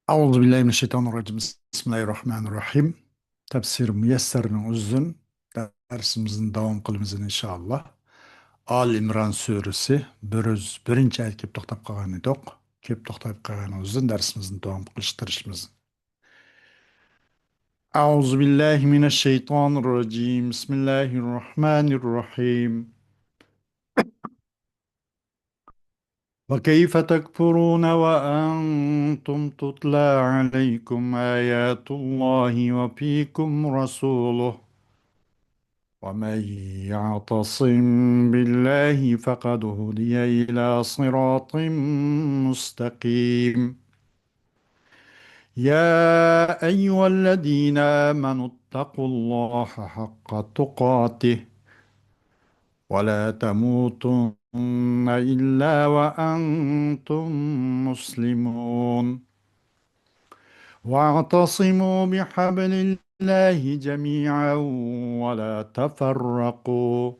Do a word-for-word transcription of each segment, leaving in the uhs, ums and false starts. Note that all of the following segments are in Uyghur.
أعوذ بالله من الشيطان الرجيم. بسم الله الرحمن الرحيم. تەپسىرى مۇيەسسەرنىڭ ئۆزىدىن دەرسىمىزنى داۋام قىلىمىز، ئىنشائاللا. ئال ئىمران سۈرىسى بىر يۈز بىرىنچى ئايەت كېلىپ توختاپ قالغان ئىدۇق. كېلىپ توختاپ قالغان ئۆزىدىن دەرسىمىزنى داۋام قىلىشقا تىرىشىمىز. أعوذ بالله من الشيطان الرجيم. بسم الله الرحمن الرحيم. وكيف تكفرون وأنتم تتلى عليكم آيات الله وفيكم رسوله، ومن يعتصم بالله فقد هدي إلى صراط مستقيم. يا أيها الذين آمنوا اتقوا الله حق تقاته ولا تموتن إلا وأنتم مسلمون. واعتصموا بحبل الله جميعا ولا تفرقوا.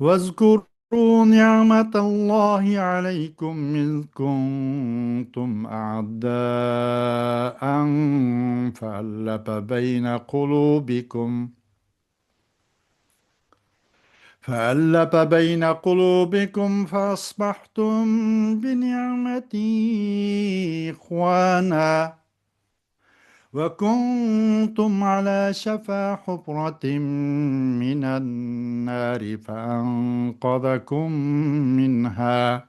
واذكروا نعمة الله عليكم إذ كنتم أعداء فألف بين قلوبكم فألف بين قلوبكم فأصبحتم بنعمته إخوانا وكنتم على شفا حفرة من النار فأنقذكم منها.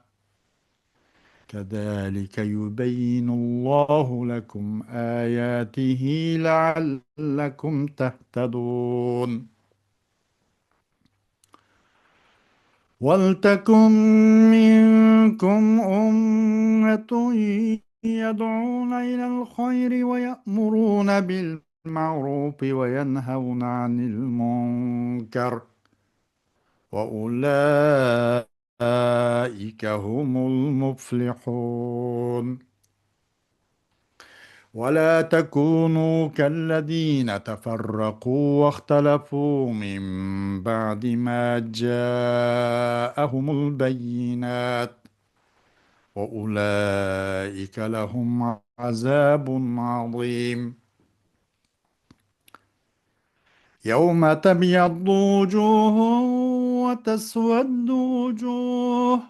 كذلك يبين الله لكم آياته لعلكم تهتدون. ولتكن منكم أمة يدعون إلى الخير ويأمرون بالمعروف وينهون عن المنكر وأولئك هم المفلحون. ولا تكونوا كالذين تفرقوا واختلفوا من بعد ما جاءهم البينات وأولئك لهم عذاب عظيم. يوم تبيض وجوه وتسود وجوه.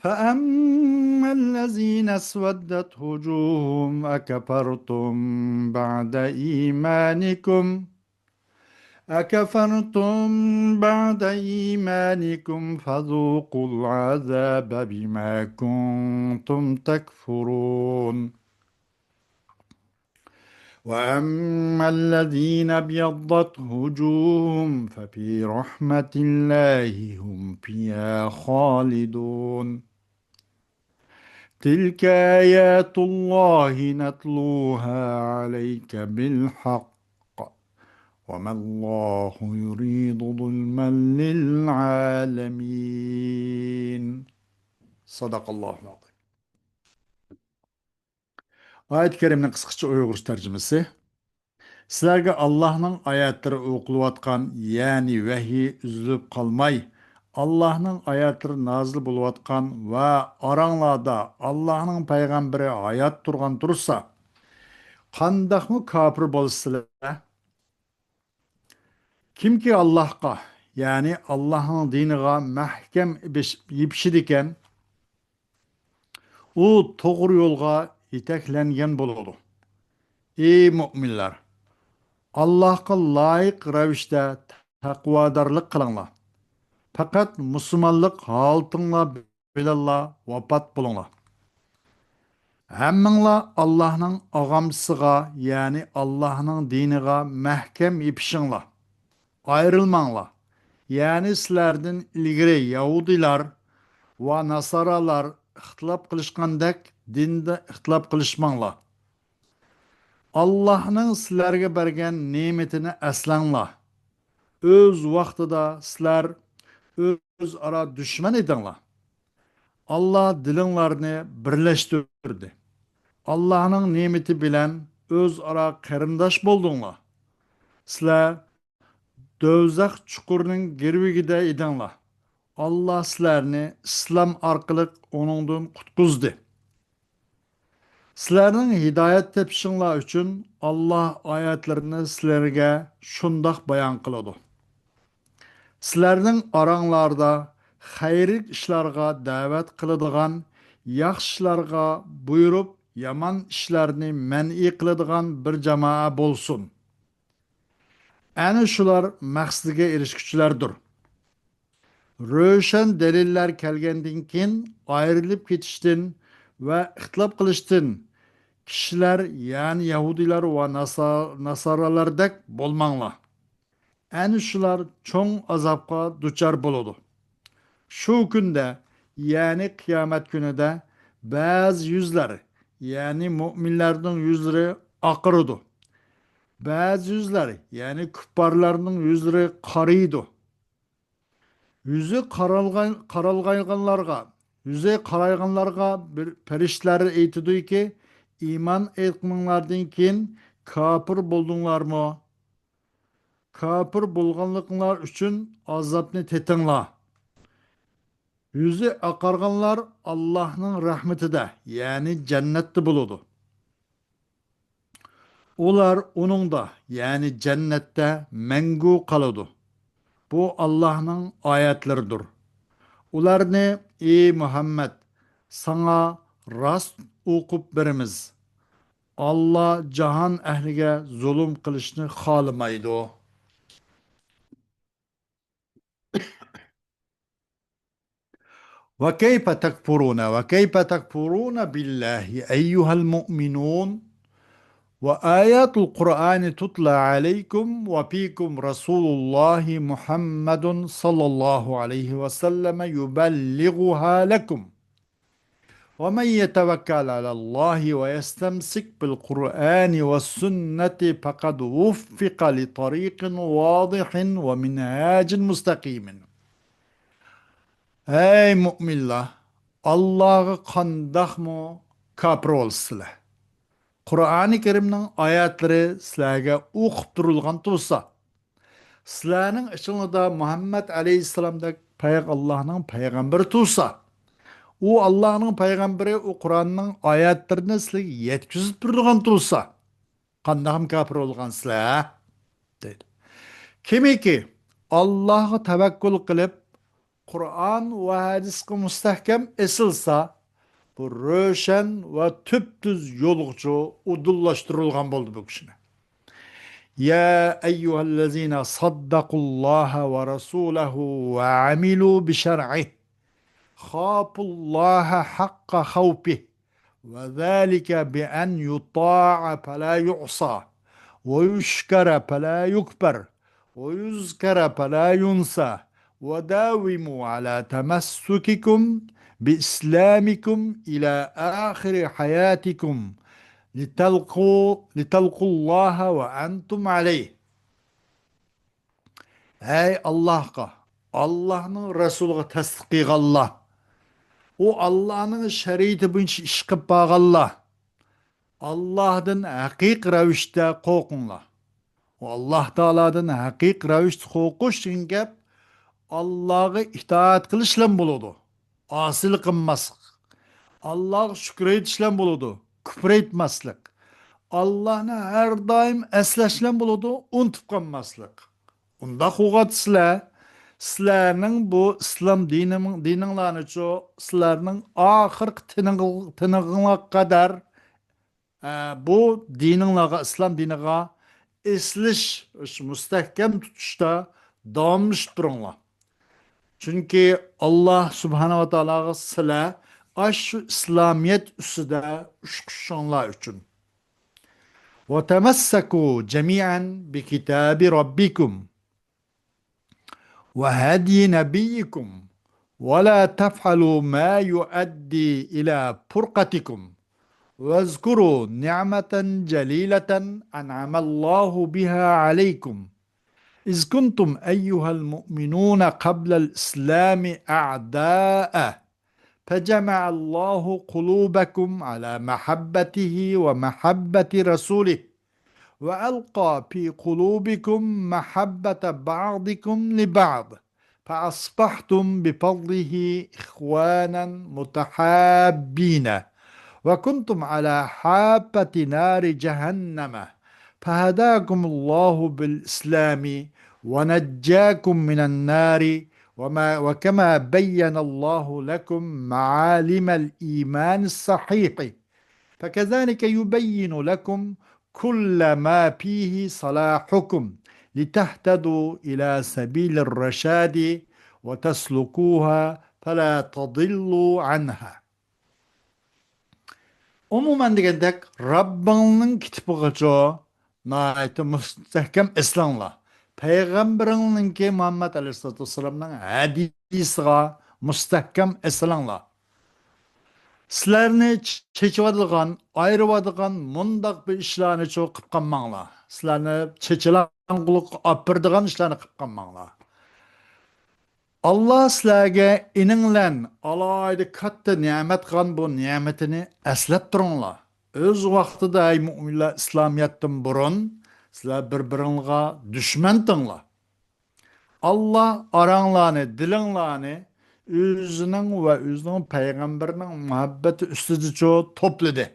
فأما الذين اسودت وجوههم أكفرتم بعد إيمانكم أكفرتم بعد إيمانكم فذوقوا العذاب بما كنتم تكفرون. وأما الذين ابيضت وجوههم ففي رحمة الله هم فيها خالدون. تلك آيات الله نتلوها عليك بالحق وما الله يريد ظلما للعالمين. صدق الله العظيم. ئايەت كەرىمنىڭ قىسقىچە ئۇيغۇرچە تەرجىمىسى. سىلەرگە ئاللاھنىڭ ئايەتلىرى ئوقۇلۇۋاتقان، يەنى ۋەھىي ئۈزۈلۈپ قالماي، ئاللاھنىڭ ئايەتلىرى نازىل بولۇۋاتقان ۋە ئاراڭلاردا ئاللاھنىڭ پەيغەمبىرى ھايات تۇرغان تۇرسا، قانداقمۇ كاپىر بولىسىلەر؟ كىمكى ئاللاھقا، يەنى ئاللاھنىڭ دىنىغا مەھكەم يېپىش-، يېپىشىدىكەن، ئۇ توغرا يولغا يېتەكلەنگەن بولىدۇ. ئى مۆمىنلەر! ئاللاھقا لايىق رەۋىشتە تەقۋادارلىق قىلىڭلار. پەقەت مۇسۇلمانلىق ھالىتىڭلار بىلەنلا ۋاپات بولۇڭلار. ھەممىڭلار ئاللاھنىڭ ئاغامچىسىغا، يەنى ئاللاھنىڭ دىنىغا مەھكەم يېپىشىڭلار. ئايرىلماڭلار. يەنى سىلەردىن ئىلگىرى يەھۇدىيلار ۋە ناسارالار ئىختىلاپ قىلىشقاندەك دىندا ئىختىلاپ قىلىشماڭلار. ئاللاھنىڭ سىلەرگە بەرگەن نېمىتىنى ئەسلەڭلار. ئۆز ۋاقتىدا سىلەر ئۆزئارا دۈشمەن ئىدىڭلار. ئاللا دىلىڭلارنى بىرلەشتۈردى. ئاللاھنىڭ نېمىتى بىلەن ئۆزئارا قېرىنداش بولدۇڭلار. سىلەر دوزاخ چۇقۇرىنىڭ گىرۋىكىدە ئىدىڭلار. ئاللا سىلەرنى ئىسلام ئارقىلىق ئۇنىڭدىن قۇتقۇزدى. سىلەرنىڭ ھىدايەت تېپىشىڭلار ئۈچۈن ئاللاھ ئايەتلىرىنى سىلەرگە شۇنداق بايان قىلىدۇ. سىلەرنىڭ ئاراڭلاردا خەيرلىك ئىشلارغا دەۋەت قىلىدىغان، ياخشى ئىشلارغا بۇيرۇپ، يامان ئىشلارنى مەنئى قىلىدىغان بىر جامائە بولسۇن. ئەنە شۇلار مەقسىتىگە ئېرىشكۈچىلەردۇر. روشەن دەلىللەر كەلگەندىن كېيىن ئايرىلىپ كېتىشتىن ۋە ئىختىلاپ قىلىشتىن كىشىلەر، يەنى يەھۇدىيلار ۋە ناسا-، ناسارالاردەك بولماڭلار. ئەنە شۇلار چوڭ ئازابقا دۇچار بولىدۇ. شۇ كۈندە، يەنى قىيامەت كۈنىدە بەزى يۈزلەر، يەنى مۇئمىنلارنىڭ يۈزلىرى ئاقىرىدۇ. بەزى يۈزلەر، يەنى كۇپپارلارنىڭ يۈزلىرى قارىيدۇ. يۈزى قارالغاي-، قارالغايغانلارغا، يۈزى قارايغانلارغا بىر پەرىشتىلەر ئېيتىدۇكى، ئىمان ئېيتقىنىڭلاردىن كېيىن كاپىر بولدۇڭلارمۇ؟ كاپىر بولغانلىقىڭلار ئۈچۈن ئازابنى تېتىڭلار. يۈزى ئاقارغانلار ئاللاھنىڭ رەھمىتىدە، يەنى جەننەتتە بولىدۇ. ئۇلار ئۇنىڭدا، يەنى جەننەتتە مەڭگۈ قالىدۇ. بۇ ئاللاھنىڭ ئايەتلىرىدۇر. ئۇلارنى، ئى مۇھەممەد، ساڭا راست ئوقۇپ بېرىمىز. ئاللا جاھان ئەھلىگە زۇلۇم قىلىشنى خالىمايدۇ. وكيف تكفرون، وكيف تكفرون بالله أيها المؤمنون، وآيات القرآن تتلى عليكم وفيكم رسول الله محمد صلى الله عليه وسلم يبلغها لكم، ومن يتوكل على الله ويستمسك بالقرآن والسنة فقد وفق لطريق واضح ومنهاج مستقيم. ئەي مۇئمىنلار، ئاللاغا قانداقمۇ كاپىر بولىسىلەر؟ قۇرئانى كەرىمنىڭ ئايەتلىرى سىلەرگە ئوقۇپ تۇرۇلغان تۇرسا، سىلەرنىڭ ئىچىڭلاردا مۇھەممەد ئەلەيھىسسالامدەك پەيغ-، ئاللاھنىڭ پەيغەمبىرى تۇرسا، ئۇ ئاللاھنىڭ پەيغەمبىرى، ئۇ قۇرئاننىڭ ئايەتلىرىنى سىلەرگە يەتكۈزۈپ تۇرىدىغان تۇرسا، قانداقمۇ كاپىر بولغانسىلەر؟ دەيدۇ. كىمكى ئاللاھقا تەۋەككۈل قىلىپ، قۇرئان ۋە ھەدىسكە مۇستەھكەم ئېسىلسا، بۇ روشەن ۋە تۈپتۈز يولغىچۇ ئۇدۇللاشتۇرۇلغان بولدى بۇ كىشىنى. يا أيها الذين صدقوا الله ورسوله وعملوا بشرعه خافوا الله حق خوفه وذلك بأن يطاع فلا يعصى ويشكر فلا يكفر ويذكر فلا ينسى وداوموا على تمسككم بإسلامكم إلى آخر حياتكم لتلقوا، لتلقوا الله وأنتم عليه. ھەي ئاللاھقا، ئاللاھنىڭ رەسۇلىغا تەسلىق قىلغانلار، ئۇ ئاللاھنىڭ شەرىئىتى بويىچە ئىش قىلىپ بارغانلار، ئاللاھدىن ھەقىقىي رەۋىشتە قورقۇڭلار. ئۇ ئاللاھ تائالادىن ھەقىقىي رەۋىشتە قورقۇش دېگەن گەپ ئاللاھقا ئىتائەت قىلىش بىلەن بولىدۇ. ئاسىيلىق قىلماسلىق. ئاللاھقا شۈكۈر ئېيتىش بىلەن بولىدۇ. كۈپۈر ئېيتماسلىق. ئاللاھنى ھەر دائىم ئەسلەش بىلەن بولىدۇ. ئۇنتۇپ قالماسلىق. ئۇنداق بولغاچ سىلەر، سىلەرنىڭ بۇ ئىسلام دىنىڭ-، دىنىڭلارنىچۇ، سىلەرنىڭ ئاخىرقى تىنىغ-، تىنىغىڭلارغا قەدەر، ئە، بۇ دىنىڭلارغا، ئىسلام دىنىغا ئېسىلىش، مۇستەھكەم تۇتۇشتا داۋاملىشىپ تۇرۇڭلار. چۈنكى ئاللاھ سۇبھانەھۇ ۋە تائالاغا سىلەر ئاشۇ ئىسلامىيەت ئۈستىدە ئۇچقۇشۇشۇڭلار ئۈچۈن. وتمسكوا جميعا بكتاب ربكم وهدي نبيكم ولا تفعلوا ما يؤدي إلى فرقتكم واذكروا نعمة جليلة أنعم الله بها عليكم إذ كنتم أيها المؤمنون قبل الإسلام أعداء فجمع الله قلوبكم على محبته ومحبة رسوله وألقى في قلوبكم محبة بعضكم لبعض فأصبحتم بفضله إخوانا متحابين وكنتم على حافة نار جهنم فهداكم الله بالإسلام ونجاكم من النار وما وكما بين الله لكم معالم الإيمان الصحيح فكذلك يبين لكم كل ما فيه صلاحكم لتهتدوا إلى سبيل الرشاد وتسلكوها فلا تضلوا عنها. ئومۇمەن دېگەندەك، رەببىڭنىڭ كىتىپىغىچۇ ناھايىتى مۇستەھكەم ئېسىلىڭلار. پەيغەمبىرىڭنىڭكى، مۇھەممەد ئەلەيھىسسالاتۇ ۋەسسالامنىڭ ھەدىسىغا مۇستەھكەم ئېسىلىڭلار. سىلەرنى چېچىۋاتىدىغان، ئايرىۋاتىدىغان مۇنداق بىر ئىشلارنىچۇ قىپ قالماڭلار. سىلەرنى چېچىلاڭغۇلۇققا ئاپىرىدىغان ئىشلارنى قىپ قالماڭلار. ئاللا سىلەرگە ئېنىڭلەن ئالاھىدە كاتتا نېمەت قىلغان بۇ نېمىتىنى ئەسلەپ تۇرۇڭلار. ئۆز ۋاقتىدا، ئەي مۆمىنلەر، ئىسلامىيەتتىن بۇرۇن سىلەر بىر-بىرىڭلارغا دۈشمەنتىڭلار. ئاللا ئاراڭلارنى، دىلىڭلارنى ئۆزىنىڭ ۋە ئۆزىنىڭ پەيغەمبىرىنىڭ مۇھەببىتى ئۈستىدىچۇ توپلىدى.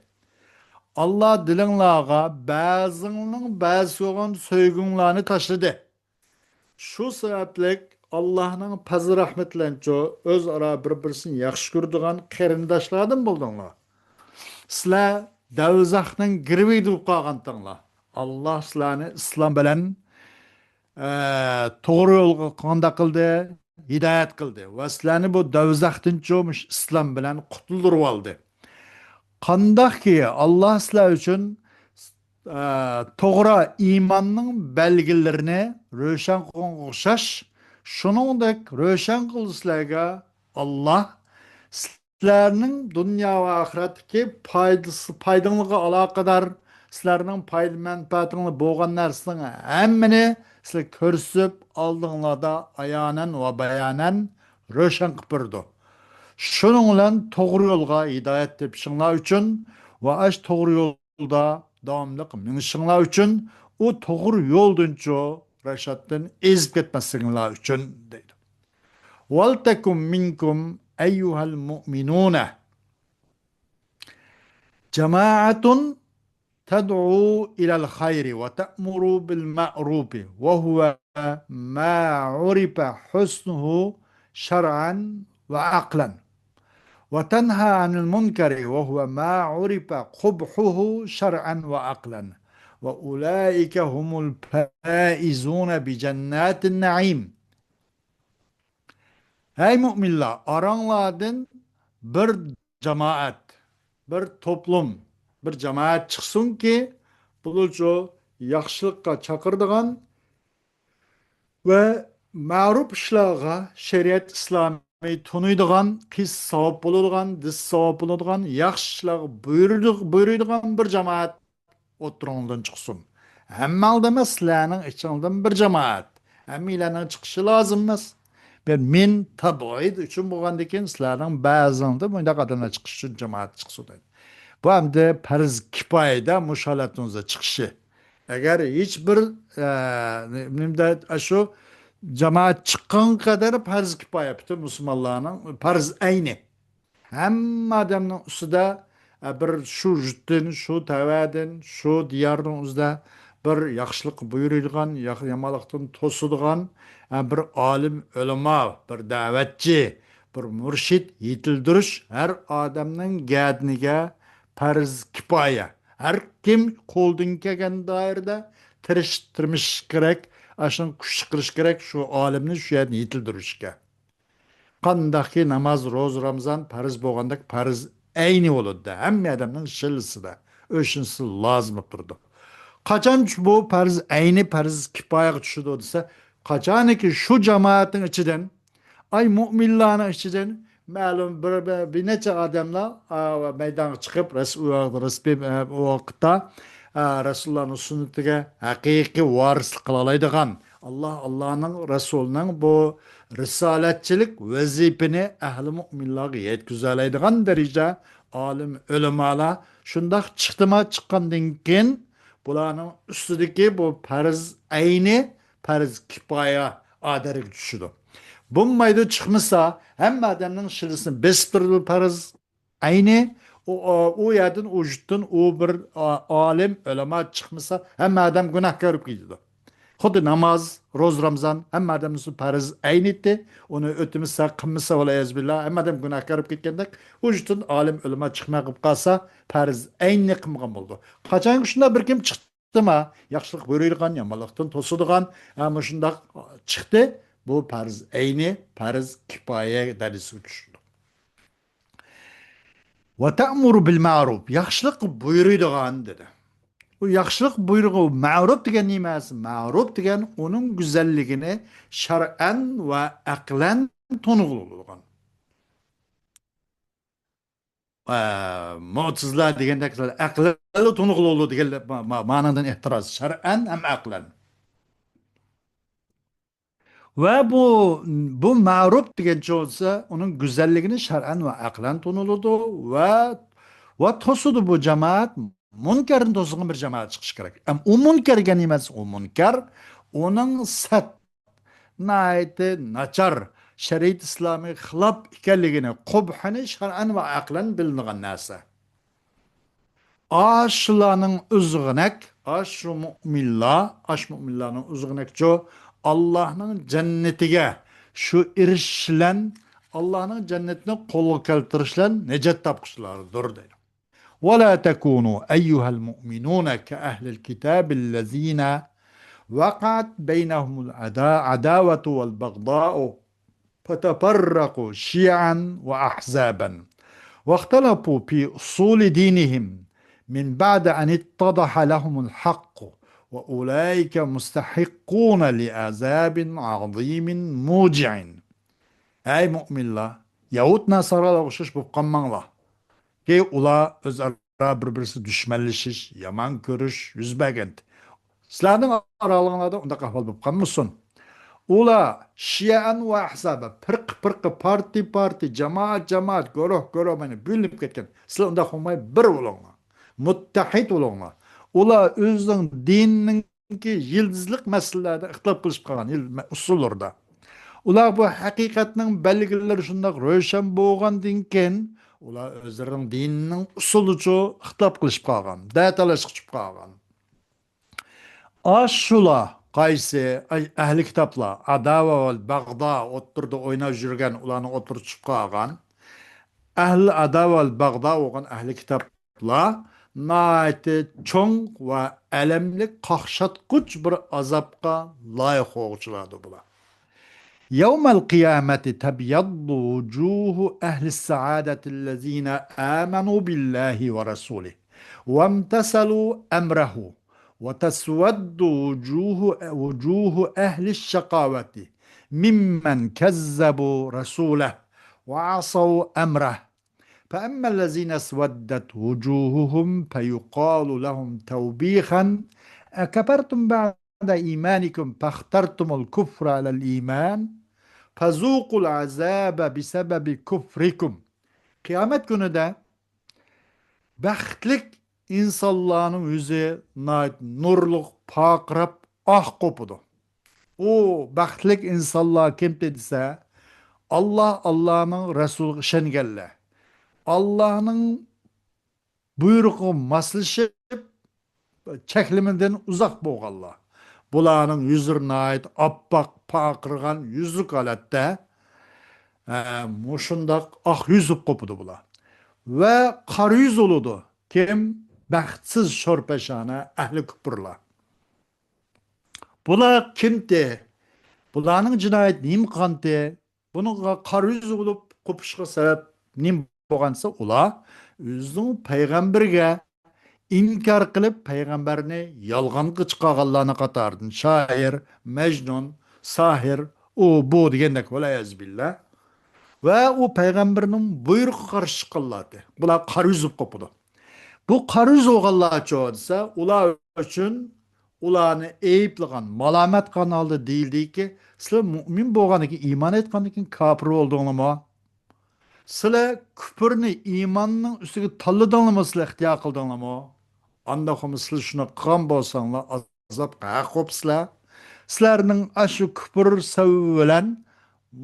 ئاللا دىلىڭلارغا بەزىڭنىڭ بەزىسىگە بولغان سۆيگۈڭلارنى تاشلىدى. شۇ سەۋەبلىك ئاللانىڭ پەزلى رەھمىتى بىلەنچۇ ئۆزئارا بىر-بىرسىنى ياخشى كۆرىدىغان قېرىنداشلاردىن بولدۇڭلار. سىلەر دەۋزەخنىڭ گىرۋىكىدە بولۇپ قالغانتىڭلار. ئاللا سىلەرنى ئىسلام بىلەن، ئە، توغرا يولغا قانداق قىلدى؟ ھىدايەت قىلدى. ۋە سىلەرنى بۇ دەۋزەختىنچۇ مۇشۇ ئىسلام بىلەن قۇتۇلدۇرۇۋالدى. قانداقكى ئاللا سىلەر ئۈچۈن، ئە، توغرا ئىماننىڭ بەلگىلىرىنى روشەن قىلغانغا ئوخشاش، شۇنىڭدەك روشەن قىلدى سىلەرگە ئاللا سىلەرنىڭ دۇنيا ۋە ئاخىرەتتىكى پايدىسى، پايدىڭلارغا ئالاقىدار، سىلەرنىڭ پايدا مەنپەئەتىڭلار بولغان نەرسىنىڭ ھەممىنى سىلەرگە كۆرسىتىپ، ئالدىڭلاردا ئايانەن ۋە بايانەن روشەن قىلىپ بېرىدۇ. شۇنىڭ بىلەن توغرا يولغا ھىدايەت تېپىشىڭلار ئۈچۈن ۋە ئاشۇ توغرا يولدا داۋاملىق مېڭىشىڭلار ئۈچۈن ئۇ توغرا يولدىنچۇ، رەشادتىن ئېزىپ كەتمەسلىكىڭلار ئۈچۈن دەيدۇ. ولتكن منكم أيها المؤمنون جماعة تدعو إلى الخير وتأمر بالمعروف وهو ما عرف حسنه شرعا وعقلا وتنهى عن المنكر وهو ما عرف قبحه شرعا وعقلا وأولئك هم الفائزون بجنات النعيم. ھەي مۆمىنلەر، ئاراڭلاردىن بىر جامائەت، بىر توپلۇم، بىر جامائەت چىقسۇنكى، بۇلارچۇ ياخشىلىققا چاقىرىدىغان ۋە مەرۇپ ئىشلارغا، شەرىئەت ئىسلامى تونۇيدىغان، قىلسا ساۋاب بولىدىغان، دېسە ساۋاب بولىدىغان ياخشى ئىشلارغا بۇيرۇيدۇ-، بۇيرۇيدىغان بىر جامائەت ئوتتۇرىڭلاردىن چىقسۇن. ھەممەڭلار ئەمەس، سىلەرنىڭ ئىچىڭلاردىن بىر جامائەت. ھەممىلەرنىڭ چىقىشى لازىم ئەمەس. بىر مىن تەبئىد ئۈچۈن بولغاندىكىن، سىلەرنىڭ بەزىڭلاردا مۇنداق ئادەملەر چىقىشى ئۈچۈن جامائەت چىقسۇن دەيدۇ. بۇ ئەمدى پەرز كىپايىدە مۇشۇ ھالەتنىڭ ئۆزىدە چىقىشى. ئەگەر ھېچ بىر، ئە، نېمىدە، ئاشۇ جامائەت چىققان قەدەر پەرز كىپايە، پۈتۈن مۇسۇلمانلارنىڭ پەرز ئەينى. ھەممە ئادەمنىڭ ئۈستىدە، ئە، بىر شۇ يۇرتتىن، شۇ تەۋەدىن، شۇ دىيارنىڭ ئۆزىدە بىر ياخشىلىققا بۇيرۇيدىغان، يا-، يامانلىقتىن توسىدىغان، ئە، بىر ئالىم، ئۆلىما، بىر دەۋەتچى، بىر مۇرشىد يېتىلدۈرۈش ھەر ئادەمنىڭ گەدىنىگە پەرز كىپايە. ھەر كىم قولىدىن كەلگەن دائىرىدە تىرىش-، تىرمىشىش كېرەك، ئاشۇنىڭ كۈچ چىقىرىش كېرەك، شۇ ئالىمنى شۇ يەردىن يېتىلدۈرۈشكە. قانداقكى ناماز، روزا، رامىزان پەرز بولغاندەك پەرز ئەينى بولىدۇ-دە، ھەممە ئادەمنىڭ شىللىسىدە، ئۆشنىسى لازىم بولۇپ تۇرىدۇ. قاچان بۇ پەرز ئەينى پەرز كىپايەگە چۈشىدۇ دېسە، قاچانكى شۇ جامائەتنىڭ ئىچىدىن، ئاي مۆمىنلارنىڭ ئىچىدىن مەلۇم بىر، بىر، بىر نەچچە ئادەملەر، ئا، مەيدانغا چىقىپ، رەس-، ئۇ ۋاقىت، ئە، ئۇ ۋاقىتتا، ئا، رەسۇلۇللانىڭ سۈننىتىگە ھەقىقىي ۋارىسلىق قىلالايدىغان، ئاللا، ئاللانىڭ رەسۇلىنىڭ بۇ رىسالەتچىلىك ۋەزىپىنى ئەھلى مۆمىنلارغا يەتكۈزەلەيدىغان دەرىجىدە ئالىم، ئۆلىمالار شۇنداق چىقتىما، چىققاندىن كېيىن بۇلارنىڭ ئۈستىدىكى بۇ پەرز ئەينى، پەرز كىپايە ئادەرگە چۈشىدۇ. بولمايدۇ، چىقمىسا، ھەممە ئادەمنىڭ شىللىسىنى بېسىپ تۇرىدۇ پەرز ئەينى، ئۇ، ئۇ يەردىن، ئۇ يۇرتتىن ئۇ بىر، ئا-، ئالىم، ئۆلىما چىقمىسا، ھەممە ئادەم گۇناھكار بولۇپ كېتىدۇ. خۇددى ناماز، روزا، رامزان، ھەممە ئادەمنىڭ ئۈستىدە پەرز ئەين ئىدى. ئۇنى ئۆتىمىسە، قىلمىسا، ۋەلىيەزۇبىللا، ھەممە ئادەم گۇناھكار بولۇپ كەتكەندەك، ئۇ يۇرتتىن ئالىم، ئۆلىما چىقماي قېلىپ قالسا، پەرز ئەيننى قىلمىغان بولىدۇ. قاچانكى شۇنداق بىر كىم چىقتىما، ياخشىلىق بۇيرۇيدىغان، يامانلىقتىن توسىدىغان، ھە، مۇشۇنداق چىقتى، بۇ پەرز ئەينى، پەرز كىپايە دەرىجىسىگە چۈشىدۇ. «وتأمر بالمعروف»، ياخشىلىق بۇيرۇيدىغان دېدى. ئۇ ياخشىلىق بۇيرۇغۇ، مەرۇپ دېگەن نېمە؟ مەرۇپ دېگەن ئۇنىڭ گۈزەللىكىنى شەرئەن ۋە ئەقلەن تونۇغىلى بولىدىغان. ئە، مۇتىزىلە دېگەندەك ئەقلەنلا تونۇغىلى بولىدۇ دېگەن ما-، ما-، مانىدىن ئېھتىراز. شەرئەن ھەم ئەقلەن. ۋە بۇ، بۇ مەرۇپ دېگەنچە بولسا، ئۇنىڭ گۈزەللىكىنى شەرئەن ۋە ئەقلەن تونۇلىدۇ ۋە، ۋە توسىدۇ بۇ جامائەت، مۇنكەرنى توسىدىغان بىر جامائەت چىقىشى كېرەك. ئەم، ئۇ مۇنكەر دېگەن نېمە؟ ئۇ مۇنكەر، ئۇنىڭ سەت، ناھايىتى ناچار، شەرىئەت ئىسلامىي خىلاپ ئىكەنلىكىنى، قۇبھىنى شەرئەن ۋە ئەقلەن بىلىنىدىغان نەرسە. ئاشۇلارنىڭ ئۆزىغىنەك، ئاشۇ مۇئمىنلار، ئاشۇ مۇئمىنلارنىڭ ئۆزىغىنەكچۇ، ئاللاھنىڭ جەننىتىگە شۇ ئېرىشىش بىلەن، ئاللاھنىڭ جەننىتىنى قولغا كەلتۈرۈش بىلەن نىجات تاپقۇچىلاردۇر دەيدۇ. ولا تكونوا أيها المؤمنون كأهل الكتاب الذين وقعت بينهم العدا-، العداوة والبغضاء فتفرقوا شيعا وأحزابا واختلفوا في أصول دينهم من بعد أن اتضح لهم الحق وأولئك مستحقون لعذاب عظيم موجع. ئەي مۇئمىنلار، يەھۇد ناسارالارغا ئوخشاش بولۇپ قالماڭلار. كى ئۇلار ئۆزئارا بىر-بىرسى دۈشمەنلىشىش، يامان كۆرۈش يۈز بەرگەنتى. سىلەرنىڭ ئارالىقىڭلاردا ئۇنداق ئەھۋال بولۇپ قالمىسۇن. ئۇلار شىئەن ۋە ئەھزابا، پىرقە-پىرقە، پارتىي-پارتىي، جامائەت-جامائەت، گۇرۇھ-گۇرۇھ، مانا بۆلۈنۈپ كەتكەن. سىلەر ئۇنداق بولماي، بىر بولۇڭلار. مۇتتەھىد بولۇڭلار. ئۇلار ئۆزىنىڭ دىنىنىڭكى يىلتىزلىق مەسىلىلەردە ئىختىلاپ قىلىشىپ قالغان، يىل-، مە-، ئۇسۇللىرىدا. ئۇلار بۇ ھەقىقەتنىڭ بەلگىلىرى شۇنداق روشەن بولغاندىن كېيىن، ئۇلار ئۆزلىرىنىڭ دىنىنىڭ ئۇسۇلىچۇ ئىختىلاپ قىلىشىپ قالغان، دەتالاشقا چۈشۈپ قالغان. ئاشۇلار قايسى؟ ئەي، ئەھلى كىتابلار، ئاداۋە ۋە بەغدا ئوتتۇرىدا ئويناپ يۈرگەن، ئۇلارنىڭ ئوتتۇرىدا چۈشۈپ قالغان. ئەھلى ئاداۋە ۋە بەغدا بولغان ئەھلى كىتابلار ناھايىتى چوڭ ۋە ئەلەملىك قاقشاتقۇچ بىر ئازابقا لايىق بولغۇچىلاردۇر بۇلار. يوم القيامة تبيض وجوه أهل السعادة الذين آمنوا بالله ورسوله وامتثلوا أمره وتسود وجوه، وجوه أهل الشقاوة ممن كذبوا رسوله وعصوا أمره. فأما الذين اسودت وجوههم فيقال لهم توبيخا: أكفرتم بعد إيمانكم فاخترتم الكفر على الإيمان فذوقوا العذاب بسبب كفركم. قىيامەت كۈنىدە بەختلىك ئىنسانلارنىڭ يۈزى ناھايىتى نۇرلۇق، پارقىراپ ئاق قوپىدۇ. ئۇ بەختلىك ئىنسانلار كىمتى دېسە، ئاللا، ئاللانىڭ رەسۇلىغا ئىشەنگەنلەر، ئاللانىڭ بۇيرۇقىغا ماسلىشىپ، چەكلىمىدىن ئۇزاق بولغانلار. بۇلارنىڭ يۈزلىرى ناھايىتى ئاپئاق، پارقىرىغان يۈزلۈك ھالەتتە، ئە، مۇشۇنداق ئاق يۈز بولۇپ قوپىدۇ بۇلار. ۋە قارا يۈز بولىدۇ. كىم؟ بەختسىز شورپەشانە ئەھلى كۇپۇرلار. بۇلار كىمتى؟ بۇلارنىڭ جىنايىتى نېمە قىلغانتى؟ بۇنىڭغا قارا يۈز بولۇپ قوپۇشقا سەۋەب نېمە بولغانسا، ئۇلار ئۆزىنىڭ پەيغەمبىرىگە ئىنكار قىلىپ، پەيغەمبەرنى يالغانغا چىقارغانلارنىڭ قاتارىدىن شائىر، مەجنۇن، ساھىر، ئۇ، بۇ دېگەندەك، ۋەلىيەزۇبىللا. ۋە ئۇ پەيغەمبەرنىڭ بۇيرۇقىغا قارشى چىققانلاردى. بۇلار قارا يۈز بولۇپ قوپىدۇ. بۇ قارا يۈز بولغانلارچۇ دېسە، ئۇلار ئۈچۈن ئۇلارنى ئەيىبلىگەن، مالامەت قىلغان ھالدا دېيىلدىكى، سىلەر مۇئمىن بولغاندىن كېيىن، ئىمان ئېيتقاندىن كېيىن كاپىر بولدۇڭلارمۇ؟ سىلەر كۇپۇرنى ئىماننىڭ ئۈستىگە تاللىدىڭلارمۇ؟ سىلەر ئىختىيار قىلدىڭلارمۇ؟ ئانداقمۇ سىلەر شۇنى قىلغان بولساڭلار، ئازابقا ھەق بوپسىلەر. سىلەرنىڭ ئاشۇ كۇپۇر سەۋەبى بىلەن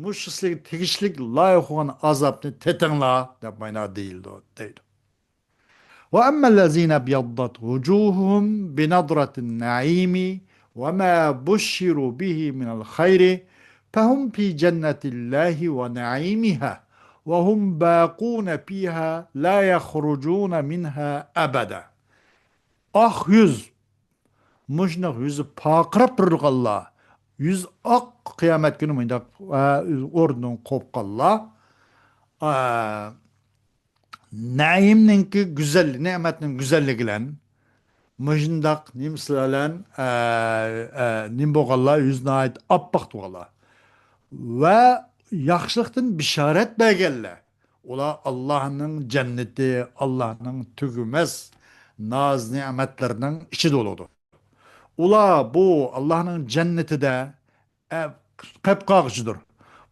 مۇشۇ سىلەرگە تېگىشلىك لايىق بولغان ئازابنى تېتىڭلار، دەپ مانا دېيىلىدۇ، دەيدۇ. وأما الذين ابيضت وجوههم بنضرة النعيم وما بشروا به من الخير فهم في جنة الله ونعيمها وهم باقون فيها لا يخرجون منها أبدا. ئاق يۈز، مۇشۇنداق يۈزى پارقىراپ تۇرىدىغانلار، يۈز ئاق، قىيامەت كۈنى مۇنداق، ئا، ئورنىدىن قوپقانلار، ئا، نەئىمنىڭكى گۈزەللىكى، نېمەتنىڭ گۈزەللىكى بىلەن مۇشۇنداق نېمىسى بىلەن، ئە، ئە، نېمە بولغانلار، يۈزى ناھايىتى ئاپئاق بولغانلار ۋە ياخشىلىقتىن بېشارەت بەرگەنلەر، ئۇلار ئاللاھنىڭ جەننىتى، ئاللاھنىڭ تۈگىمەس ناز-نېمەتلىرىنىڭ ئىچىدە بولىدۇ. ئۇلار بۇ ئاللاھنىڭ جەننىتىدە ئە، قەپقاغىچىدۇر.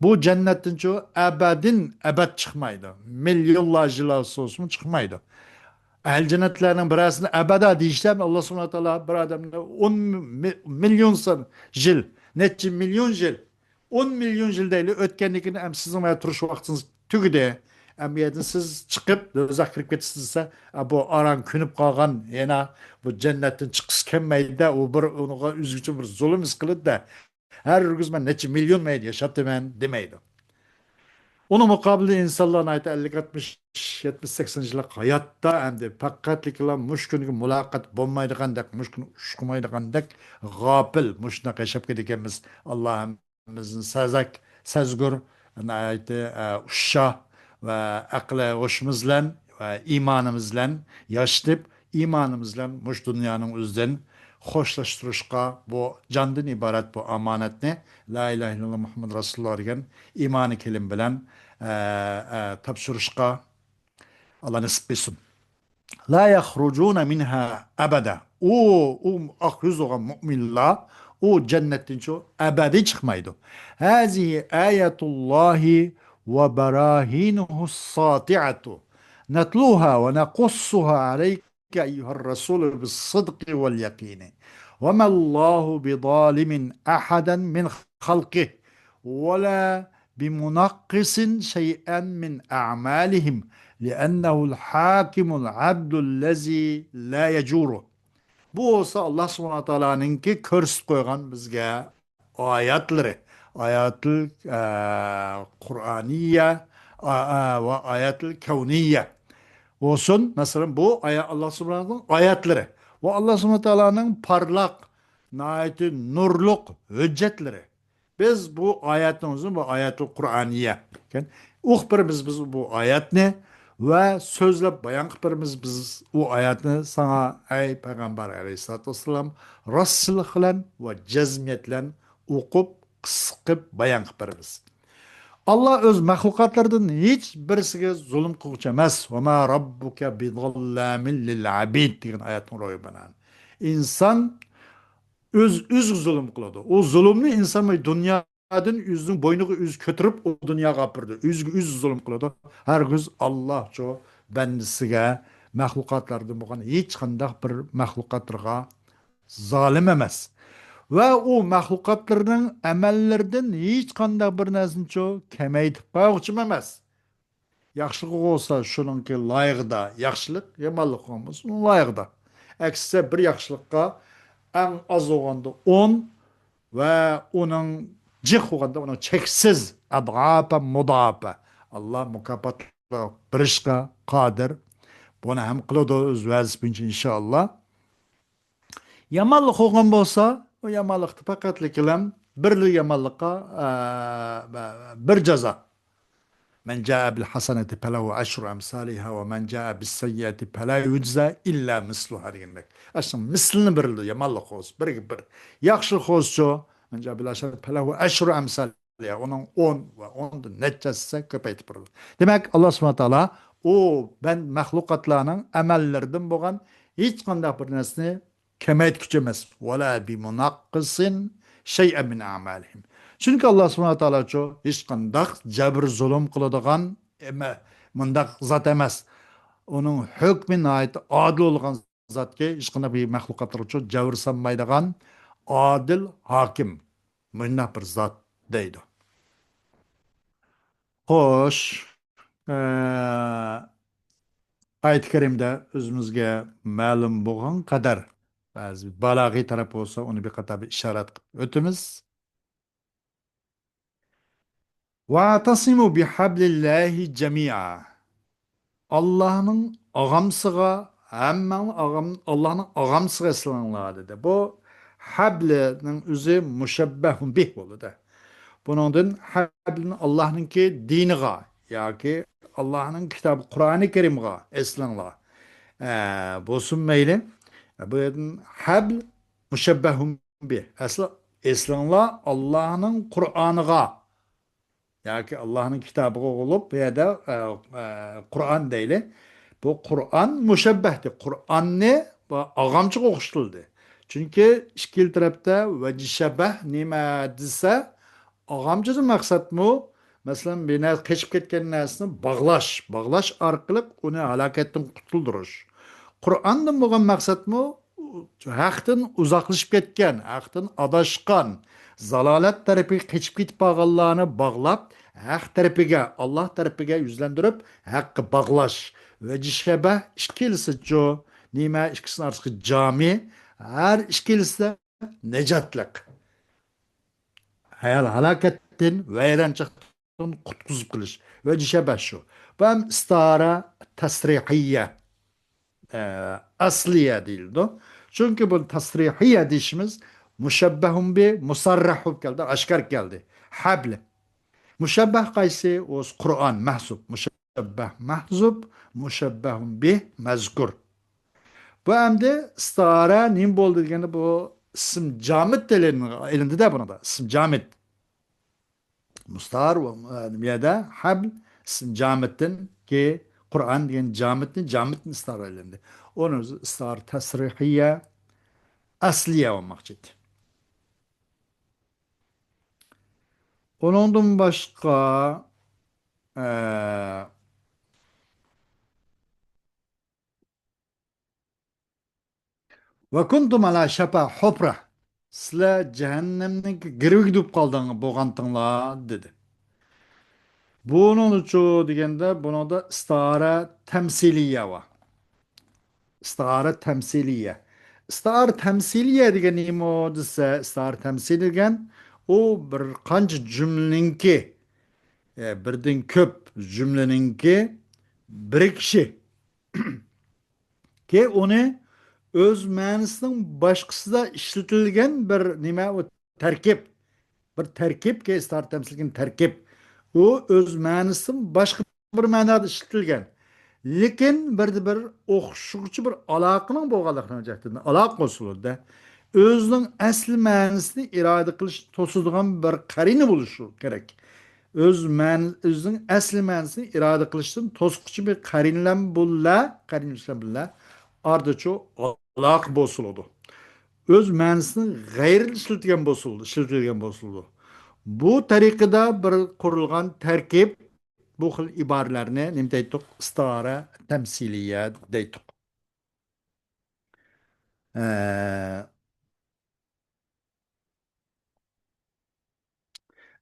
بۇ جەننەتتىنچۇ ئەبەدىن ئەبەد چىقمايدۇ. مىليونلار يىللار سوزسىمۇ چىقمايدۇ. ئەھلى جەننەتلەرنىڭ بىرەرسىنى ئەبەدا دېيىشتە، ئاللا سۇبھانەھۇ تائالا بىر ئادەمنى ئون مىليون سان يىل، نەچچە مىليون يىل، ئون مىليون يىل دەيلى، ئۆتكەندىن كېيىن ئەمدى سىزنىڭ مانا تۇرۇش ۋاقتىڭىز تۈگىدى. ئەمدى بۇ يەردىن سىز چىقىپ، دوزاخقا كىرىپ كېتىسىز دېسە، ئە، بۇ ئاران كۆنۈپ قالغان، يەنە بۇ جەننەتتىن چىققۇسى كەلمەيدۇ-دە، ئۇ بىر ئۇنىڭغا ئۆزگىچە بىر زۇلۇم ھېس قىلىدۇ-دە. ھەرگىز مەن نەچچە مىليون يىل ياشاپتىمەن دېمەيدۇ. ئۇنىڭ مۇقابىلىدە ئىنسانلار ناھايىتى ئەللىك، ئاتمىش، يەتمىش، سەكسەن يىللىق ھاياتتا ئەمدى پەقەتلىكلا مۇشۇ كۈنگە مۇلاقات بولمايدىغاندەك، مۇشۇ كۈننى ئۇچقۇمايدىغاندەك غاپىل، مۇشۇنداق ياشاپ كېتىدىكەنمىز. ئاللا ھەممىمىزنى سەزەك، سەزگۈر، ناھايىتى، ئە، ئۇششاق ۋە ئەقلى ھوشىمىز بىلەن ۋە ئىمانىمىز بىلەن ياشىتىپ، ئىمانىمىز بىلەن مۇشۇ دۇنيانىڭ ئۆزىدىن خوشلاشتۇرۇشقا، بۇ جاندىن ئىبارەت بۇ ئامانەتنى، لا ئىلاھە ئىللاللا مۇھەممەد رەسۇلۇللا دېگەن ئىمانى كەلىمە بىلەن، ئە، ئە، تاپشۇرۇشقا ئاللا نېسىپ قىلسۇن. لا يخرجون منها أبدا. ئۇ، ئۇ ئاق يۈز بولغان مۇئمىنلار ئۇ جەننەتتىنچۇ ئەبەدىي چىقمايدۇ. هذه آية الله وبراهينه الساطعة نتلوها ونقصها عليك أيها الرسول بالصدق واليقين وما الله بظالم أحدا من خلقه ولا بمنقص شيئا من أعمالهم لأنه الحاكم العدل الذي لا يجور. بۇ بولسا ئاللا سۇبھانەھۇ ۋە تائالانىڭكى كۆرسىتىپ قويغان بىزگە ئايەتلىرى، ئايەتۇل، ئە، قۇرئانىيە، ئا، ئا، ۋە ئايەتۇل كەۋنىيە بولسۇن. مەسىلەن، بۇ ئايە-، ئاللا سۇبھانەھۇ ۋە تائالانىڭ ئايەتلىرى ۋە ئاللا سۇبھانەھۇ ۋە تائالانىڭ پارلاق، ناھايىتى نۇرلۇق ھۆججەتلىرى. بىز بۇ ئايەتنىڭ ئۆزىنى، بۇ ئايەتۇل قۇرئانىيە ئىكەن، ئوقۇپ بېرىمىز بىز بۇ ئايەتنى ۋە سۆزلەپ بايان قىلىپ بېرىمىز بىز ئۇ ئايەتنى ساڭا، ئەي پەيغەمبەر ئەلەيھىسسالاتۇ ۋەسسالام، راستچىللىق بىلەن ۋە جەزمىيەت بىلەن ئوقۇپ، قىسقىپ بايان قىلىپ بېرىمىز. ئاللا ئۆز مەخلۇقاتلىرىدىن ھېچ بىرسىگە زۇلۇم قىلغۇچى ئەمەس. وما ربك بظلام للعبيد دېگەن ئايەتنىڭ روھى بىلەن. ئىنسان ئۆز، ئۆزىگە زۇلۇم قىلىدۇ. ئۇ زۇلۇمنى ئىنسان دۇنيادىن ئۆزىنىڭ بوينىغا ئۆزى كۆتۈرۈپ، ئۇ دۇنياغا ئاپىرىدۇ. ئۆزىگە ئۆزى زۇلۇم قىلىدۇ. ھەرگىز ئاللاچۇ بەندىسىگە، مەخلۇقاتلاردىن بولغان ھېچقانداق بىر مەخلۇقاتلىرىغا زالىم ئەمەس. ۋە ئۇ مەخلۇقاتلىرىنىڭ ئەمەللىرىدىن ھېچقانداق بىر نەرسىنىچۇ كەمەيتىپ قويغۇچىمۇ ئەمەس. ياخشىلىقى بولسا شۇنىڭكى لايىقىدا ياخشىلىق، يامانلىقى بولمىسا ئۇنىڭ لايىقىدا. ئەكسىچە بىر ياخشىلىققا ئەڭ ئاز بولغاندا ئون ۋە ئۇنىڭ جىق بولغاندا ئۇنىڭ چەكسىز، ئەدغاپە مۇداپە. ئاللا مۇكاپاتلار بېرىشقا قادىر. بۇنى ھەم قىلىدۇ ئۆز ۋەدىسى بويىچە ئىنشائاللا. يامانلىق بولغان بولسا، ئۇ يامانلىقتا پەقەتلىكىلەم بىرلا يامانلىققا، ئە، بىر جازا. من جاء بالحسنة فله عشر أمثالها ومن جاء بالسيئة فلا يجزى إلا مثلها دېگەندەك. ئاشۇنىڭ مىسلىنى بېرىدۇ، يامانلىق بولسا بىرگە بىر، ياخشىلىق بولسىچۇ، من جاء بالحسنة فله عشر أمثالها، ئۇنىڭ ئون ۋە ئوندىن نەچچە ھەسسە كۆپەيتىپ بېرىدۇ. دېمەك، ئاللا سۇبھانەھۇ ۋە تائالا ئۇ بەن-، مەخلۇقاتلارنىڭ ئەمەللىرىدىن بولغان ھېچقانداق بىر نەرسىنى كېمەيتكۈچى ئەمەس. ولا بمنقص شيئا من أعمالهم. چۈنكى ئاللا سۇبھانەھۇ ۋە تائالاچۇ ھېچقانداق جەبىر زۇلۇم قىلىدىغان ئەمە-، مۇنداق زات ئەمەس. ئۇنىڭ ھۆكمى ناھايىتى ئادىل بولغان زاتكى، ھېچقانداق بىر مەخلۇقاتلارغىچۇ جەبىر سالمايدىغان ئادىل ھاكىم. مۇنداق بىر زات دەيدۇ. خوش، ئە، ئايەت كەرىمدە ئۆزىمىزگە مەلۇم بولغان قەدەر بەزى بالاغىي تەرەپ بولسا، ئۇنى بىر قاتار بىر ئىشارەت قىلىپ ئۆتىمىز. «ۋەتەسىمۇ بىھەبلىللاھى جەمىئا.» ئاللاھنىڭ ئاغامسىغا، ھەممەڭلار ئاغام-، ئاللاھنىڭ ئاغامسىغا ئېسىلىڭلار، دېدى. بۇ ھەبلىنىڭ ئۆزى مۇشەببەھۇن بىھ بولىدۇ. بۇنىڭدىن ھەبلىنى ئاللاھنىڭكى دىنىغا ياكى ئاللاھنىڭ كىتابى قۇرئانى كەرىمغا ئېسىلىڭلار. ئە، بولسۇن مەيلى. بۇ يەردىن ھەبل مۇشەببەھۇن بىھ. ئەسلى ئېسىلىڭلار ئاللاھنىڭ قۇرئانىغا. ياكى ئاللاھنىڭ كىتابىغا بولۇپ، بۇ يەردە، ئە، ئە، قۇرئان دەيلى. بۇ قۇرئان مۇشەببەھتى. قۇرئاننى بۇ ئاغامچىغا ئوخشىتىلدى. چۈنكى ئىككىلا تەرەپتە ۋەجىشەبەھ نېمە دېسە، ئاغامچىدىن مەقسەتمۇ، مەسىلەن، بىر نەرسە قېچىپ كەتكەن نەرسىنى باغلاش، باغلاش ئارقىلىق ئۇنى ھالاكەتتىن قۇتۇلدۇرۇش. قۇرئاندىن بولغان مەقسەتمۇ ھەقتىن ئۇزاقلىشىپ كەتكەن، ھەقتىن ئاداشقان، زالالەت تەرىپىگە قېچىپ كېتىپ قالغانلارنى باغلاپ، ھەق تەرىپىگە، ئاللاھ تەرىپىگە يۈزلەندۈرۈپ، ھەققە باغلاش. ۋەجىشەبەھ ئىككىلىسىچۇ، نېمە ئىككىسىنىڭ ئارىسىدىكى جامى، ھەر ئىككىلىسىدە نەجاتلىق. ھايال ھالاكەتتىن، ۋەيرانچىلىقتىن قۇتقۇزۇپ قېلىش. ۋەجىشەبەھ شۇ. بۇ ھەم ئىستىئارە تەسرىھىيە، ئە، ئەسلىيە دېيىلىدۇ. چۈنكى بۇ تەسرىھىيە دېيىشىمىز مۇشەببەھۇن بى مۇسەررەھ بولۇپ كەلدى، ئاشكار كەلدى. ھەبل. مۇشەببەھ قايسى؟ ئۇ قۇرئان، مەھزۇب. مۇشەببەھ مەھزۇب، مۇشەببەھۇن بى مەزكۇر. بۇ ئەمدى ئىستىئارە نېمە بولدى دېگەندە، بۇ ئىسىم جامىد ئېلىندى-دە بۇنىڭدا. ئىسىم جامىد. مۇستار ۋە، ئە، نېمە يەردە؟ ھەبل ئىسىم جامىدتىن كى قۇرئان دېگەن جامىدتىن، جامىدتىن ئىستارە ئېلىندى. ئۇنىڭ ئۆزى ئىستارە تەسرىھىيە، ئەسلىيە بولماقچى ئىدى. ئۇنىڭدىن باشقا، ئە، «ۋە كۇنتۇم ئەلا شەپا ھۇپرە.» سىلەر جەھەننەمنىڭ گىرۋىكى دۇپ قالدىڭ، بولغانتىڭلار، دېدى. بۇنىڭدىچۇ دېگەندە، بۇنىڭدا ئىستىئارە تەمسىلىيە بار. ئىستىئارە تەمسىلىيە. ئىستىئارە تەمسىلىيە دېگەن نېمە دېسە، ئىستىئارە تەمسىلىيە دېگەن ئۇ بىر قانچە جۈملىنىڭكى، ئە، بىردىن كۆپ جۈملىنىڭكى بىر كىشى كى ئۇنى ئۆز مەنىسىنىڭ باشقىسىدا ئىشلىتىلگەن بىر نېمە، ئۇ تەركىب. بىر تەركىب، كى ئىستىئارە تەمسىلىيە دېگەن تەركىب. ئۇ ئۆز مەنىسىدىن باشقا بىر مەنادا ئىشلىتىلگەن. لېكىن بىردە بىر ئوخشىغۇچى بىر ئالاقىنىڭ بولغانلىقىنىڭ جەھىتىدىن، ئالاقە ئۇسۇلىدا ئۆزىنىڭ ئەسلى مەنىسىنى ئىرادە قىلىشنى توسىدىغان بىر قەرىنە بولۇشى كېرەك. ئۆز مەن-، ئۆزىنىڭ ئەسلى مەنىسىنى ئىرادە قىلىشتىن توسقۇچى بىر قەرىنىلەر بىلەن، قەرىنىلەر بىلەن ئارىدىچۇ ئالاقە بولسىلىدۇ. ئۆز مەنىسىنى غەيرىي ئىشلىتىلگەن بولسىلىدۇ، ئىشلىتىلگەن بولسىلىدۇ. بۇ تەرىقىدە بىر قۇرۇلغان تەركىب، بۇ خىل ئىبارىلەرنى نېمە دەيتتۇق؟ ئىستىئارە تەمسىلىيە دەيتتۇق. ئە،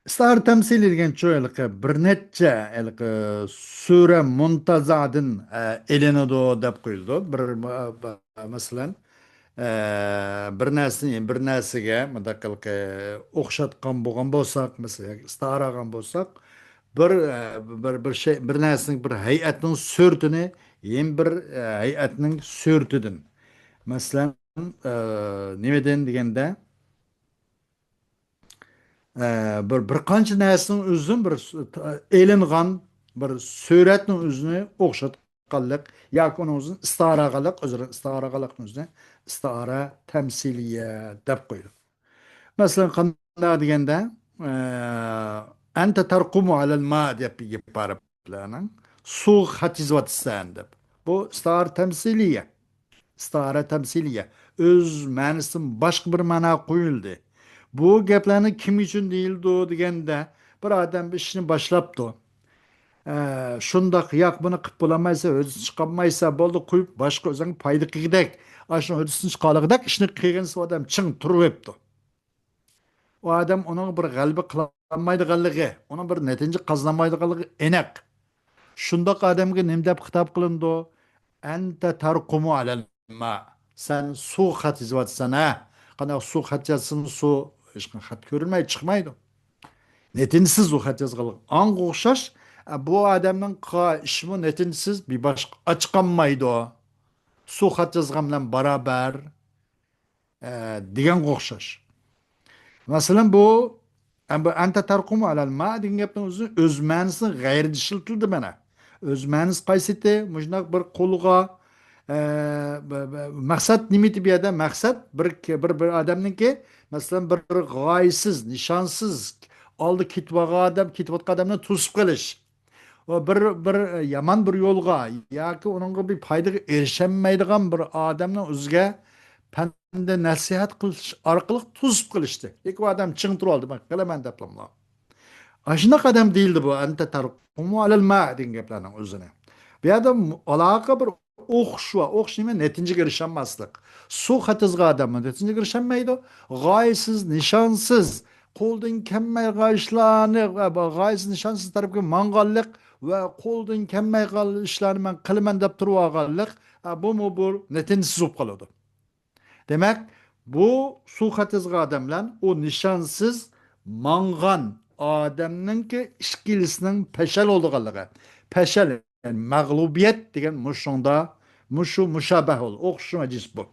ئىستىئارە تەمسىلى دېگەن شۇ، ھېلىقى بىر نەچچە، ھېلىقى سۈرە مۇنتەزەدىن، ئە، ئېلىنىدۇ دەپ قويۇلىدۇ. بىر، مە-، مە-، مەسىلەن، ئە، بىر نەرسىنى بىر نەرسىگە مۇنداق ھېلىقى ئوخشاتقان بولغان بولساق، مەسىلەن، ياكى ئىستىئارە ئالغان بولساق، بىر، ئە، بىر، بىر شەي، بىر نەرسىنىڭ بىر ھەيئەتنىڭ سۈرىتىنى يەنە بىر، ئە، ھەيئەتنىڭ سۈرىتىدىن، مەسىلەن، ئە، نېمىدىن دېگەندە، ئە، بىر، بىر قانچە نەرسىنىڭ ئۆزىدىن بىر س-، ئېلىنغان بىر سۈرەتنىڭ ئۆزىنى ئوخشاتقانلىق ياكى ئۇنىڭ ئۆزىنى ئىستىئارە قىلغانلىق، ئۆزىنى ئىستىئارە قىلغانلىقنىڭ ئۆزىنى ئىستىئارە تەمسىلىيە دەپ قويىدۇ. مەسىلەن، قانداق دېگەندە، ئە، «ئەنتە تەرقۇمۇ ئەلەل ما» دەپ بىر گەپ بار. بىلەرنىڭ سۇغا خەت يېزىۋاتىسەن دەپ. بۇ ئىستىئارە تەمسىلىيە. ئىستىئارە تەمسىلىيە. ئۆز مەنىسىدىن باشقا بىر مەنا قويۇلدى. بۇ گەپلەرنى كىم ئۈچۈن دېيىلىدۇ دېگەندە، بىر ئادەم بىر ئىشنى باشلاپتۇ. ئە، شۇنداق، ياق، بۇنى قىپ بولالمايسەن، ھۆددىسىنى چىقارمايسەن، بولدى، قويۇپ، باشقا ئۆزۈڭگە پايدا قىلغۇدەك، ئاشۇ ھۆددىسىنى چىقارغۇدەك ئىشنى قىلغىنىسى ئادەم چىڭ تۇرۇۋېپتۇ. ئۇ ئادەم ئۇنىڭغا بىر غەلىبە قىلالمايدىغانلىقى، ئۇنىڭ بىر نەتىجە قازىنالمايدىغانلىقى ئېنىق. شۇنداق ئادەمگە نېمە دەپ خىتاب قىلىنىدۇ؟ أنت ترقم على الماء. سەن سۇغا خەت يېزىۋاتىسەن، ھە؟ قانداق سۇغا خەت يازسىمۇ سۇ، ھېچقانداق خەت كۆرۈنمەي چىقمايدۇ. نەتىجىسىز ئۇ خەت يازغانلىق. ئاڭغا ئوخشاش، ئە، بۇ ئادەمنىڭ قىلغان ئىشىمۇ نەتىجىسىز، بىر باشقا ئاچىقالمايدۇ. سۇغا خەت يازغان بىلەن باراۋەر، ئە، دېگەنگە ئوخشاش. مەسىلەن، بۇ، ئە، بۇ أنت ترقم على الماء دېگەن گەپنىڭ ئۆزى، ئۆز مەنىسى غەيرىي ئىشلىتىلدى مانا. ئۆز مەنىسى قايسىتى؟ مۇشۇنداق بىر قولغا، ئە، ب-، ب-، مەقسەت نېمىدى بۇ يەردە؟ مەقسەت بىر، بىر، بىر ئادەمنىڭكى، مەسىلەن، بىر غايىسىز، نىشانسىز، ئالدى كېتىۋالغان ئادەم، كېتىۋاتقان ئادەمنى توسۇپ قېلىش. ۋە بىر، بىر يامان بىر يولغا ياكى ئۇنىڭغا بىر پايدىغا ئېرىشەلمەيدىغان بىر ئادەمنىڭ ئۆزىگە پەندە نەسىھەت قىلىش ئارقىلىق توسۇپ قېلىشتى. ياكى ئۇ ئادەم چىڭ تۇرۇۋالدى، مەن قىلىمەن دەپلا. ئاشۇنداق ئادەم دېيىلدى بۇ، أنت ترقم على الماء دېگەن گەپلەرنىڭ ئۆزىنى. بۇ يەردە ئالاقە بىر ئوخشىشى بار. ئوخشىشى نېمە؟ نەتىجىگە ئېرىشەلمەسلىك. سۇغا خەت يازغان ئادەم نەتىجىگە ئېرىشەلمەيدۇ. غايىسىز، نىشانسىز، قولدىن كەلمەيدىغان ئىشلارنى، غايىسىز، نىشانسىز تەرەپكە ماڭغانلىق ۋە قولدىن كەلمەيدىغان ئىشلارنى مەن قىلىمەن دەپ تۇرۇۋالغانلىق، ئە، بۇمۇ بىر نەتىجىسىز بولۇپ قالىدۇ. دېمەك، بۇ سۇغا خەت يازغان ئادەم بىلەن ئۇ نىشانسىز ماڭغان ئادەمنىڭكى ئىككىلىسىنىڭ پەشەل بولىدىغانلىقى. پەشەل، يەنى مەغلۇبىيەت دېگەن مۇشۇڭدا، مۇشۇ مۇشابەھ بولىدۇ. ئوخشىشىغا جىنس بۇ.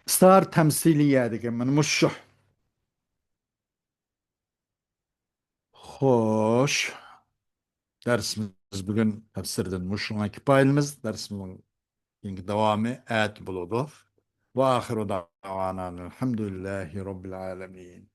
ئىستار تەمسىلىيە دېگەن مانا مۇشۇ. خوش. دەرسىمىز بۈگۈن تەپسىردىن مۇشۇڭا كۇپايىلىمىز. دەرسىمىزنىڭ كېيىنكى داۋامى ئەتە بولىدۇ. وآخر دعوانا الحمد لله رب العالمين.